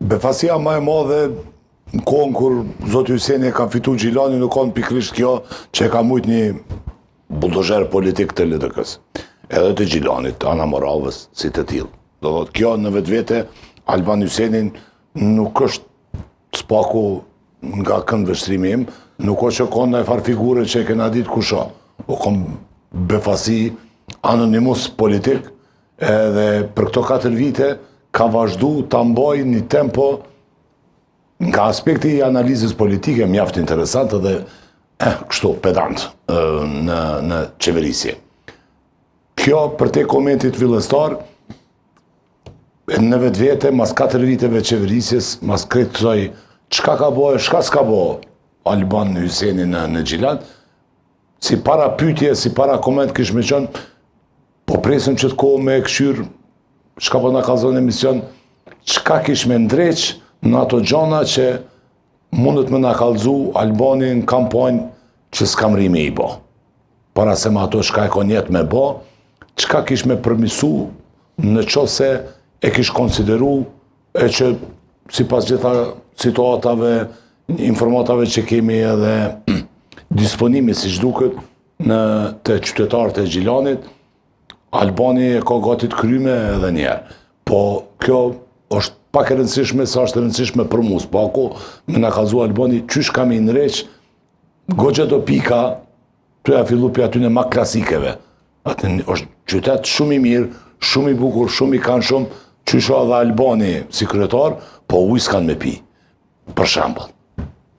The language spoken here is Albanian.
Befasia ma e madhe në kohën kur zoti Hyseni e ka fitu Gjilanin u konë pikërisht kjo që e ka mujt një buldozer politik të LDK-së. Edhe të Gjilanit, të Anamoravës, si të tillë. Do thotë kjo në vetvete Alban Hysenin nuk është s'paku nga këndvështrimi im, nuk o që konë naj farë figure që e kena ditë kush o. U konë befasi anonimus politik, edhe për këto 4 vite ka vazhdu ta mbaj një tempo nga aspekti i analizës politike mjaft interesant edhe eh, kështu pedant në, në qeverisje. Kjo përtej komentit fillestar, në vetvete, mas 4 viteve qeverisjes, mas krejt kësaj, çka ka bo e çka s'ka bo Alban Hyseni në, në Gjilan, si para pyetje, si para koment kish me qënë, po presim që të kohë me e kqyrë, çka po na kallzon emision, çka kish me ndreq në ato gjana që mundet me na kallzu Albani në kampanjë që s'ka mrri me i bo. Para se me ato çka e ka nijet me bo, çka kish me përmisu në qoftë se e kish konsideru e që sipas gjitha situatave, informatave që kemi edhe disponimi siç duket në të qytetarët e Gjilanit, Albani e ka gati të kryme edhe njëherë. Po kjo është pak e rëndësishme sa është e rëndësishme për mu, s'paku me na kallzu Albani qysh ka me i ndreq goxha do pika tu ja fillu prej atyne ma klasikeve. Atë është qytet shumë i mirë, shumë i bukur, shumë i kanshëm, qysh edhe Albani si kryetar, po ujë s'kan me pi, për shembull.